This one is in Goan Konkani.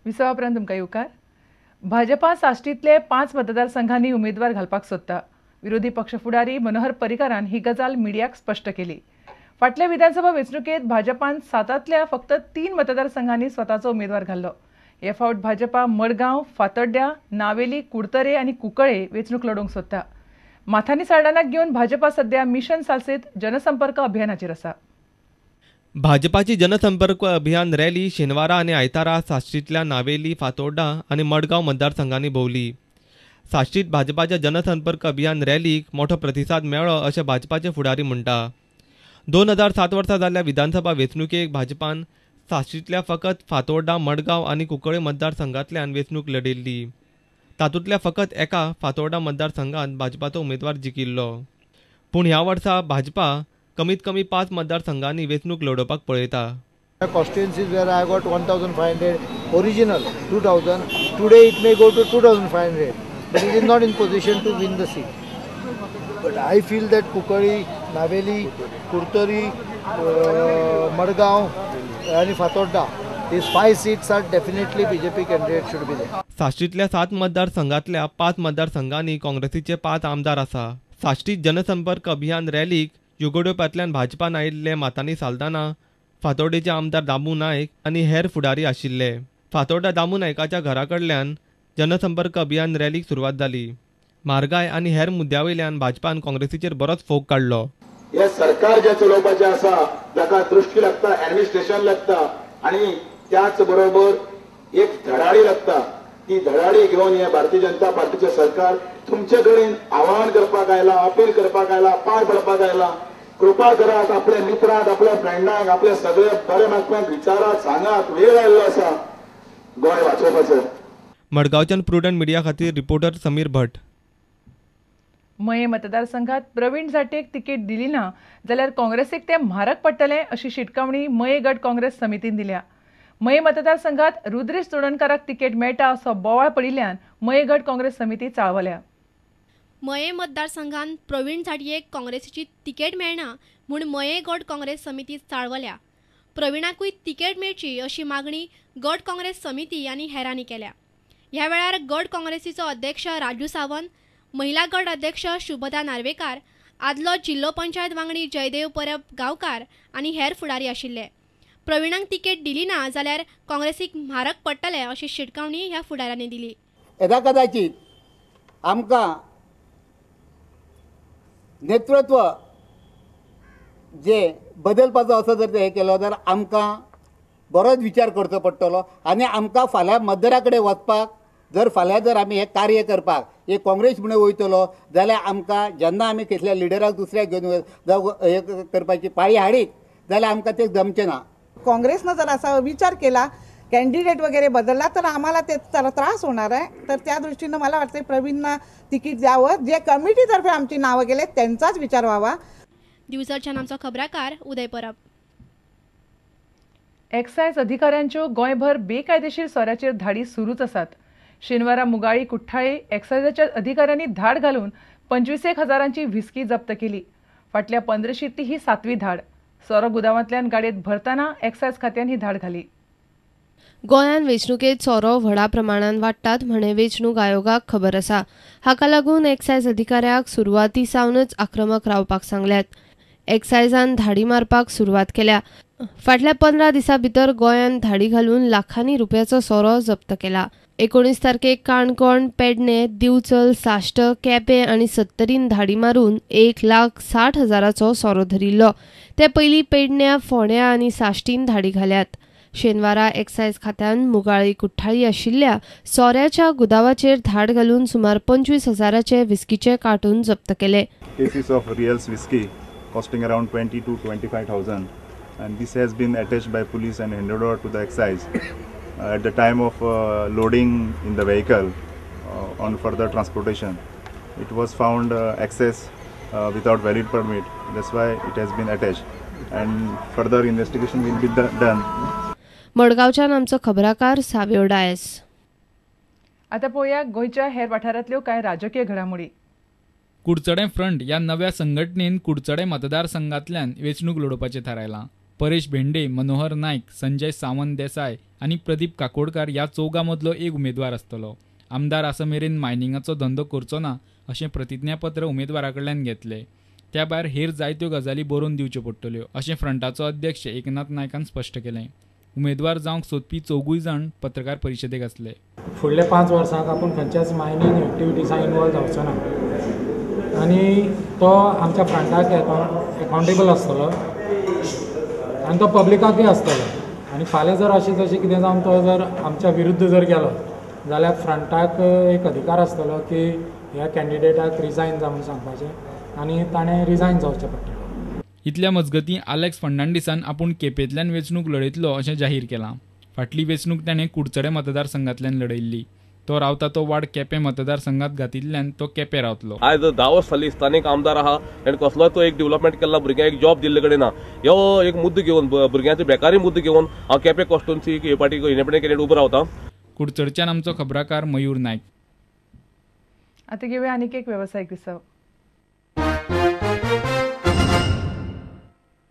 विसवा उपरांत तुमकां येवकार. भाजपा साश्टींतले 5 मतदारसंघांनी उमेदवार घालपाक सोदता. विरोधी पक्ष फुडारी मनोहर पर्रीकारान ही गजाल मिडियाक स्पश्ट केली. फाटल्या विधानसभा वेंचणुकेत भाजपान 7तांतल्या फक्त 3 मतदारसंघांनी स्वताचो उमेदवार घाल्लो. हे फावट भाजपा मडगांव, फातोड्ड्या, नावेली, कुडतरे आनी कुंकळे वेंचणूक लडोवंक सोदता. माथानी साल्डानाक घेवन भाजपा सध्या मिशन सालसेत जनसंपर्क अभियानाचेर आसा. भाजपाची जनसंपर्क अभियान रॅली शेनवारा आनी आयतारा साश्टींतल्या नावेली, फातोड्डा आनी मडगांव मतदारसंघांनी भोंवली. साश्टीत भाजपाच्या जनसंपर्क अभियान रॅलीक मोठो प्रतिसाद मेळ्ळो अशें भाजपाचे फुडारी म्हणटा. 2007 वर्सा जाल्ल्या विधानसभा वेंचणुकेक भाजपान साश्टींतल्या फकत फातोड्डा, मडगांव आनी कुंकळे मतदारसंघांतल्यान वेंचणूक लढयल्ली. तातूंतल्या फकत एका फातोड्डा मतदारसंघांत भाजपाचो उमेदवार जिखिल्लो. पूण ह्या वर्सा भाजपा कमीत कमी 5 मतदारसंघांनी वेंचणूक लढोवपाक पळयता. Constituencies where I got 1500 original 2000, today it may go to 2500, but it is not in position to win the seat. But I feel that Cuncolim, Navelim, Curtorim, Madgaon आनी Fatorda, these 5 seats are definitely BJP candidate should be there. साश्टींतल्या 7 मतदारसंघांतल्या 5 मतदारसंघांनी काँग्रेसीचे 5 आमदार आसा. साश्टीत जनसंपर्क अभियान रॅलीक युगोडोपांतल्यान भाजपान आयिल्ले मातानी साल्दाना, फातोड्डेचे आमदार दामू नायक आनी हेर फुडारी आशिल्ले. फातोड्डा दामू नायकाच्या घरा कडल्यान जनसंपर्क अभियान रॅलीक सुरवात जाली. म्हारगाय आनी हेर मुद्द्या वयल्यान भाजपान काँग्रेसीचेर बरोच फोग काडलो. हे सरकार जे चलोवपाचें आसा ताका दृष्टी लागता, ऍडमिनिस्ट्रेशन लागता आनी त्याच बरोबर एक धडाडी लागता. ती धडाडी घेवन हे भारतीय जनता पार्टीचें सरकार तुमचे कडेन आव्हान करपाक आयला, अपील करपाक आयला, पांय पडपाक आयला. कृपा करात, आपल्या मित्रांक, आपल्या फ्रेंडांक, आपल्या सगळे बरे मागप्यांक विचारात, सांगात, वेळ आयिल्लो आसा गोंय वाचोवपाचो. मडगांवच्यान प्रुडंट मिडिया खातीर रिपोर्टर समीर भट. मये मतदारसंघात प्रवीण झांट्येक तिकीट दिली ना जाल्यार काँग्रेसीक तें म्हारग पडटलें अशी शिटकावणी मये गट काँग्रेस समितीन दिल्या. मये मतदारसंघात रुद्रेश चोडणकाराक तिकेट मेळटा असो बोवाळ पडिल्ल्यान मये गट काँग्रेस समिती चाळवल्या. मये मतदारसंघात प्रवीण झांट्येक काँग्रेसीची तिकेट मेळना म्हूण मये गट काँग्रेस समिती चाळवल्या. प्रवीणाकूय तिकेट मेळची अशी मागणी गट काँग्रेस समिती आनी हेरांनी केल्या. ह्या वेळार गट काँग्रेसीचो अध्यक्ष राजू सावंत, महिला गट अध्यक्ष शुभदा नार्वेकार, आदलो जिल्लो पंचायत वांगडी जयदेव परब गांवकार आनी हेर फुडारी आशिल्ले. प्रवीणाक तिकेट दिली ना जाल्यार काँग्रेसीक म्हारग पडटलें अशी शिटकावणी ह्या फुडाऱ्यांनी दिली. येदा कदाचित आमकां नेतृत्व जे बदलपाचो असो जर हें केलो जाल्यार आमकां बरोच विचार करचो पडटलो आनी आमकां फाल्यां मतदारा कडेन वचपाक जर फाल्यां जर आमी हें कार्य करपाक एक काँग्रेस म्हणून वयतलो जाल्यार आमकां जेन्ना आमी कसल्या लिडराक दुसऱ्याक घेवन जावं हें करपाची पाळी हाडीत जाल्यार आमकां तें जमचें ना. काँग्रेसनं जर असा विचार केला, कॅन्डिडेट वगैरे बदलला तर आम्हाला ते त्रास होणार आहे. तर त्या दृष्टीनं मला वाटतं प्रवीणना तिकीट द्यावं. जे कमिटीतर्फे आमची नावं गेले त्यांचाच विचार व्हावा. दिवचलच्यान आमचो खबराकार उदय परब. एक्सायज अधिकाऱ्यांच्यो गोंयभर बेकायदेशीर सोऱ्याचेर धाडी सुरूच आसात. शेनवारा मुगाळी कुठ्ठाळे एक्सायजाच्या अधिकाऱ्यांनी धाड घालून 25,000 हजारांची व्हिस्की जप्त केली. फाटल्या 15शींतली ही 7वी धाड. सोरो गुदावांतल्यान गाडयेत भरतना एक्सायज खात्यान ही धाड घाली. गोंयांत वेंचणुकेत सोरो व्हडा प्रमाणान वाडटात म्हणे वेंचणूक आयोगाक खबर आसा. हाका लागून एक्सायज अधिकाऱ्याक सुरवाती सावनच आक्रमक रावपाक सांगल्यात. एक्सायजान धाडी मारपाक सुरवात केल्या. फाटल्या 15 दिसां भितर गोंयांत धाडी घालून लाखांनी रुपयाचो सोरो जप्त केला. 19 तारखेक काणकोण, पेडणे, दिवचल, साश्ट, केपें आनी सत्तरीन धाडी मारून 1,60,000चो सोरो धरिल्लो. ते पयलीं पेडण्या, फोंड्या आनी साश्टीन धाडी घाल्यात. शेनवारा एक्सायज खात्यान मुगाळी कुठ्ठाळी आशिल्ल्या सोऱ्याच्या गुदावाचेर धाड घालून सुमार 25,000चे विस्कीचे कार्टून जप्त केले. Cases of reals whisky costing around 20 to 25,000 and this has been attached by police and handed over to the excise at the time of loading in the vehicle on further transportation. It was found excess without valid permit. That's why it has been attached and further investigation will be done. मडगांवच्यान आमचो खबराकार सावियो डायस. आता पळोवया गोंयच्या हेर वाठारांतल्यो कांय राजकीय घडामोडी. कुडचडें फ्रंट ह्या नव्या संघटनेन कुडचडें मतदारसंघांतल्यान वेंचणूक लडोवपाचें थारायलां. परेश भेंडे, मनोहर नायक, संजय सावंत देसाय आनी प्रदीप काकोडकार ह्या चौगां मदलो एक उमेदवार आसतलो. आमदार आसा मेरेन मायनिंगाचो धंदो करचो ना अशें प्रतिज्ञापत्र उमेदवारा कडल्यान घेतले. त्या भायर हेर जायत्यो गजाली बरोवन दिवच्यो पडटल्यो अशें फ्रंटाचो अध्यक्ष एकनाथ नायकान स्पश्ट केलें. उमेदवार जावंक सोदपी चौगूय जाण पत्रकार परिशदेक आसले. फुडल्या 5 वर्सांक आपूण खंयच्याच मायनींग एक्टिविटीजांक इनवॉल्व जावचो ना आनी तो आमच्या फ्रंटाक एकाउंटेबल आसतलो आनी तो पब्लिकाकूय आसतलो. आनी फाल्यां जर अशें तशें कितें जावन तो जर आमच्या विरुद्ध जर गेलो जाल्यार फ्रंटाक एक अधिकार आसतलो की ह्या कॅन्डिडेटाक रिजायन जा म्हणून सांगपाचें आनी ताणें रिजायन जावचें पडटलें. इतल्या मजगतीं आलेक्स फर्नांडीसान आपूण केपेंतल्यान वेंचणूक लढयतलो अशें जाहीर केलां. फाटली वेंचणूक ताणें कुडचडें मतदारसंघांतल्यान लढयल्ली. तो रावता तो वार्ड केपें मतदारसंघात घातिल्ल्यान तो केपें रावतलो. आयज 10 वर्स जाली स्थानीक आमदार आहा आनी कसलोच तो एक डेव्हलपमेंट केला, भुरग्यांक एक जॉब दिल्ले कडेन ना. ह्यो एक मुद्दो घेवन भुरग्यांची बेकारी मुद्दो घेवन हांव केपें कॉन्स्टिट्युएन्सी हे पाटी इंडिपेंडंट कॅन्डिडेट उबो रावता. कुडचडच्यान आमचो खबराकार मयूर नायक. आतां घेवया आनीक एक वेवसायीक विसव.